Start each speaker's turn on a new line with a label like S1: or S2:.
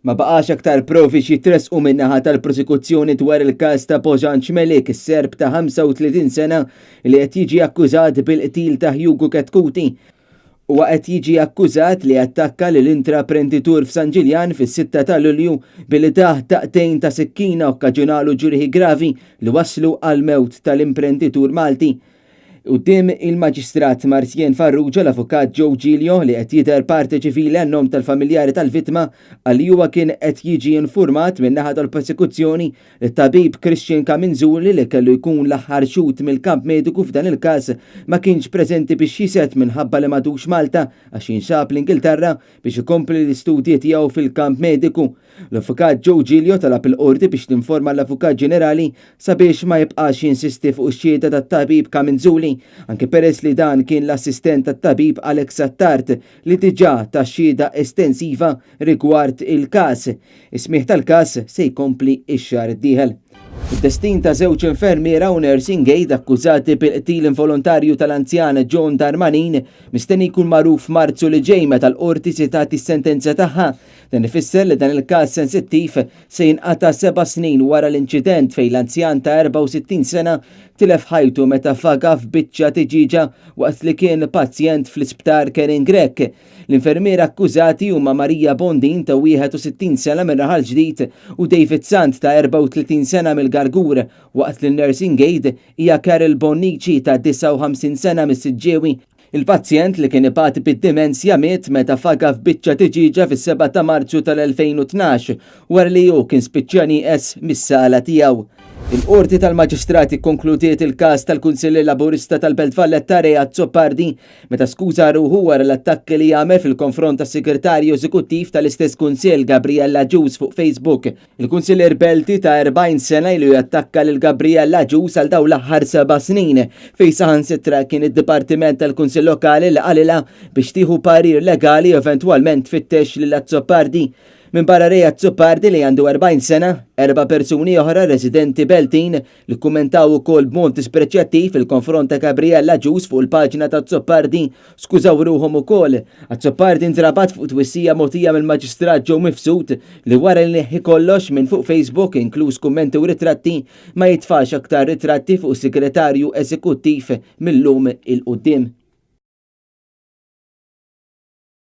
S1: Ma baqax aktar provi x'jitressqu min-naħa tal-prosekuzzjoni dwar il-każ ta' Bojan Cmelik, Serb ta' 35 sena li qed jiġi akkużat bil-qtil ta' Hugo Chetcuti. Huwa qed jiġi akkużat li attakka lil intraprenditur f'San Ġiljan fis-6 ta' Lulju billi tah daqtejn ta' sikkina u kkaġunalu ġrieħi gravi li wasslu għall-mewt tal-imprenditur Malti. Quddiem il-Maġistrat Marcienne Farrugia, l-Avukat Joe Giglio, li qed jidher parte ċivili għan-nom tal-familjari tal-vittma, qal li huwa kien qed jiġi infurmat min-naħa tal-prosekuzzjoni li t-tabib Christian Camenzuli li kellu jkun l-aħħar xhud mill-kamp mediku f'dan il-każ ma kienx preżenti biex jixhed minħabba li m'għadux Malta għax jinsab l-Ingilterra biex ikompli l-istudji tiegħu fil-kamp mediku. L-Avukat Joe Giglio talab il-Qorti biex tinforma l-Avukat Ġenerali sabiex ma jibqax jinsisti fuq ix-xhieda tat-tabib Camenzuli, anke peress li dan kien l-assistent tat-tabib Alex Attard li diġà ta xhieda estensiva rigward il-każ. Is-smigħ tal-każ se jkompli x-xahar id-dieħel. Id-destin ta' żewġ infermiera u nursing aide akkużati bil-qtil involontarju tal-anzjan John Darmanin mistenni jkun magħruf f'Marzu li ġej meta l-Qorti se tagħti s-sentenza tagħha. Dan ifisser li dan il-każ sensittiv se jinqata' seba' snin wara l-inċident fejn l-anzjan ta' 64 sena tilef ħajtu meta faga f'biċċa tiġieġa waqt li kien pazjent fl-Isptar Karen Grech. L-infermiera akkużati huma Maria Bondin ta' 61 sena minn Raħal Ġdid u David Sant ta' 34 sena mill-Gargur waqt li n-nursing aide hija Carol Bonnici ta' 59 sena mis-Siġġiewi. Il-pazjent li kien ibati bid-dimensja miet meta faga f'biċċa tiġieġa fis-7 ta' Marzu tal-2012 wara li hu kien spiċċa nieqes mis-sala tiegħu. Il-Qorti tal-Maġistrati kkonkludiet il-każ tal-Kunsillier Laburista tal-Belt Valletta Ray Azzopardi meta skuża ruħu wara l-attakki li għamel fil-konfront tas-Segretarju Eżekuttiv tal-istess Kunsill Gabriella Agius fuq Facebook. Il-Kunsillier Belti ta' 40 sena ilu jattakka lil Gabriella Agius għal dawn l-aħħar seba' snin, fejn saħansitra kien id-Dipartiment tal-Kunsill Lokali li qalilha biex tieħu parir legali u eventwalment tfittex lil Azzopardi. Minbarra Ray Azzopardi li għandu 40 sena, erba' persuni oħra residenti Beltin li kkummentaw ukoll b'mod dispreċjattiv il-konfront ta' Gabriella Agius fuq il-paġna ta' Azzopardi skużaw ruħhom ukoll. Azzopardi ntrabat fuq twissija mogħtija mill-Maġistrat Joe Mifsud li wara li neħħi kollox minn fuq Facebook inkluż kummenti u ritratti ma jitfax aktar ritratti fuq is-Segretarju Eżekuttiv mil-lum 'il quddiem.